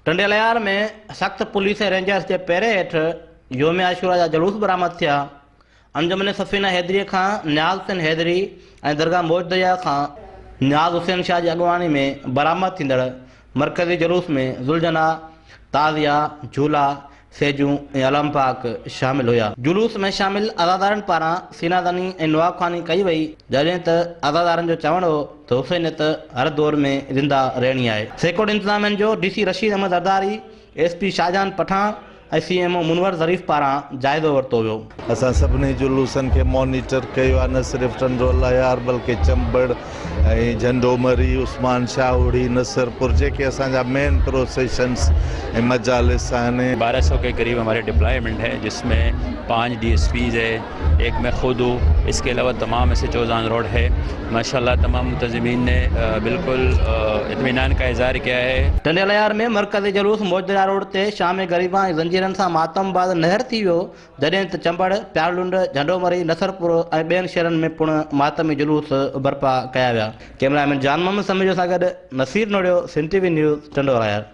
ٽنڊي الهيار ۾ سخت police ۽ Rangers جي پهري هيٺ يوم عاشورا جا جلوس برآمد ٿيا. انجمن سفينه حيدريء کان نياز حسين حيدري ۽ درگاهه موج درياء کان نياز حسين شاهه جي اڳواڻي ۾ برآمد ٿيندڙ مرڪزي جلوس ۾ ذوالجناح، تعزيا، جهولا، سيجون ۽ علم پاڪ شامل هيا. جلوس ۾ شامل عزادارن پاران سينا زني ۽ نعا خواني ڪئي وئي، جڏهن ته عزادارن جو چوڻ هو ته حسينيت هر دور ۾ زنده رهڻي آهي. سيڪورٽي انتظامين جو D C Rashid Ahmed Zardari, S P Shahjahan Pathan ۽ C M O Munawar Zarif پاران جائزو ورتو ويو. اسان سڀني جلوسن کي مانيٽر ڪيو آهي نه صرف ٽنڊو الهيار بلڪه چمبڙ ۽ جهنڊو مري، عثمان شاهوڙي، نصرپور جيڪي اسان جا مين پروسيشنس ۽ مجالس آهن. 1200 के करीब हमारे डिप्लॉयमेंट है जिसमें 5 डी एस पीज़ है, एक मैं खुद हूँ, इसके अलावा तमाम एस एच ओज ऑन रोड है। माशाअल्लाह तमाम मुंतज़िमीन ने बिल्कुल इत्मीनान का इज़हार किया है। ٽنڊي الهيار ۾ مرڪزي جلوس موجدريا روڊ تي شام غريبان ۽ زنجيرن سان ماتم بعد نهر ٿي ويو، جڏهن ته چمبڙ، پيارلنڊ، جهنڊومري، نصرپور ۽ ٻين شهرن ۾ پڻ ماتمي جلوس برپا ڪيا ويا. ڪئميرا مين جان محمد سميجو سان گڏ Naseer Nohriyo, Sindh T V news, Tando Allahyar.